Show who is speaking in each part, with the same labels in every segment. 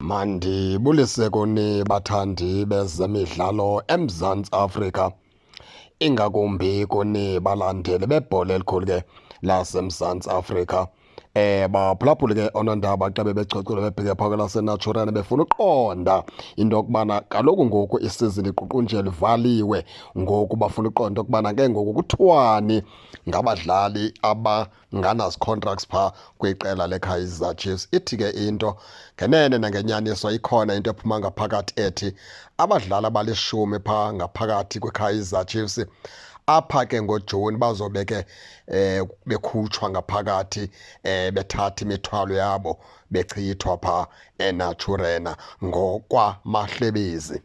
Speaker 1: Mandibulise kuni bathandi bezemidlalo eMzantsi Afrika, ingakumbi kuni balandeli bebhola elikhulu ke laseMzantsi Afrika. Baphulaphuli ke oonondaba xa bebechwechwele bebheke phaa kwelaseNaturena befuna uqonda into yokubana kaloku ngoku isizini iququnjelwe ivaliwe, ngoku bafuna uqonda ukubana ke ngoku kuthiwani ngabadlali abanganazi-contracts phaa kwiqela leKaizer Chiefs. Ithi ke into ngenene nangenyaniso ikhona into ephuma ngaphakathi ethi abadlali abalishumi phaa ngaphakathi kwiKaizer Chiefs apha ke ngoJuni bazobe ke bekhutshwa ngaphakathi, bethatha imithwalo yabo bechithwa phaa eNaturena ngokwamahlebezi.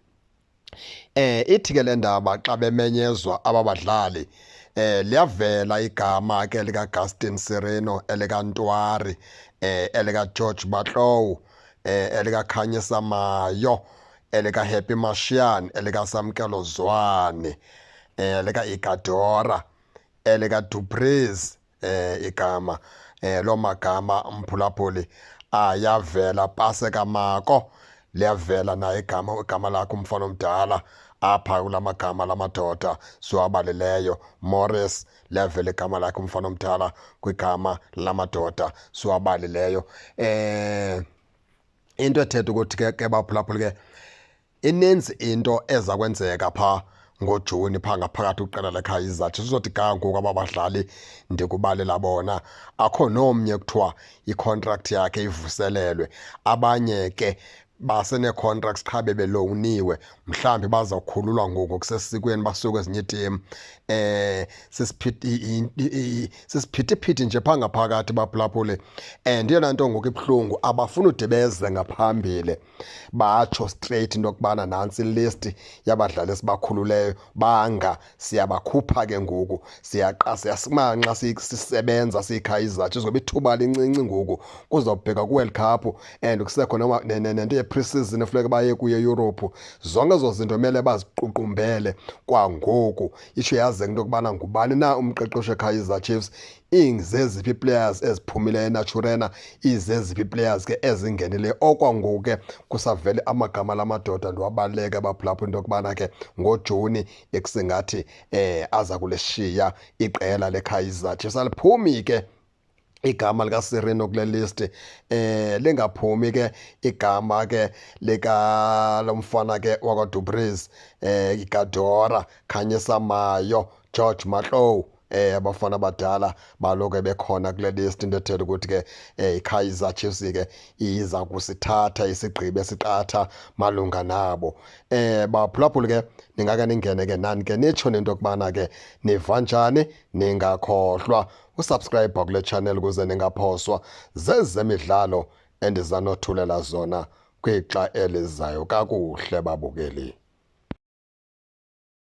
Speaker 1: Ithi ke le ndaba xa bemenyezwa aba badlali liyavela igama ke likaGaston Sirino, elikaNtwari, elikaGeorge Matlou, elikaKhanyisa Mayo, elikaHappy Mashiane, elikaSamkelo Zwane, elika-Igadora, elikaDu Preez, igama loo magama mphulaphuli ayavela. Paseka Mako liyavela naye igama lakhe umfana omdala apha kula magama lamadoda siwabalileyo. Morris liyavela igama lakhe umfana omdala kwigama lamadoda siwabalileyo. Into ethetha ukuthi ke baphulaphuli ke ininzi into eza kwenzeka phaa ngoJuni phaa ngaphakathi kwiqela leKaizer Chiefs. Uzothi ga ngoku aba badlali ndikubalela bona akho nomnye kuthiwa i-contract yakhe ivuselelwe. Abanye ke basenee-contracts qha bebelowuniwe, mhlawumbi bazawukhululwa ngoku kusesikweni basuke kwezinye iitim. Sisiphithiphithi nje phaa ngaphakathi baphulaphuli, and eyona nto ngoku ibuhlungu abafuni ude beze ngaphambili batsho straight into yokubana nantsi ilist yabadlali esibakhululeyo, banga siyabakhupha ke ngoku, siyamanxa sisebenza siyiKaizer Chiefs ngoba ithuba lincinci ngoku, kuzawubheka kwiWorld Cup and kusekho nento ye-pre-season efuneka baye kuyo eYurophu. Zonke ezo zinto kumele baziququmbele kwangoku, itsho yazeke into yokubana ngubani na umqeqeshi weKaizer Chiefs, izeziphi ii-players eziphumileyo eNaturena, izeziphi ii-players ke ezingenileyo. Okwangoku ke kusavele amagama lamadoda ndiwabaleke abaphulaphula into yokubana ke ngoJuni ekusingathi aza kulishiya iqela leKaizer Chiefs. Aliphumi ke igama likaSirino kule list, lingaphumi ke igama ke lika lomfana ke wakwaDu Preez, Igadora, Khanyisa Mayo, George Matlou, abafana abadala baloke bekhona kule list. Into ethetha ukuthi ke iKaizer Chiefs ke iza kusithatha isigqibo esiqatha malunga nabo. Baphulaphuli ke ningake ningene ke nani ke nitsho nento yokubana ke niva njani, ningakhohlwa usubscribe kule channel ukuze ningaphoswa zezemidlalo endizanothulela zona kwixa elizayo. Kakuhle babukeli.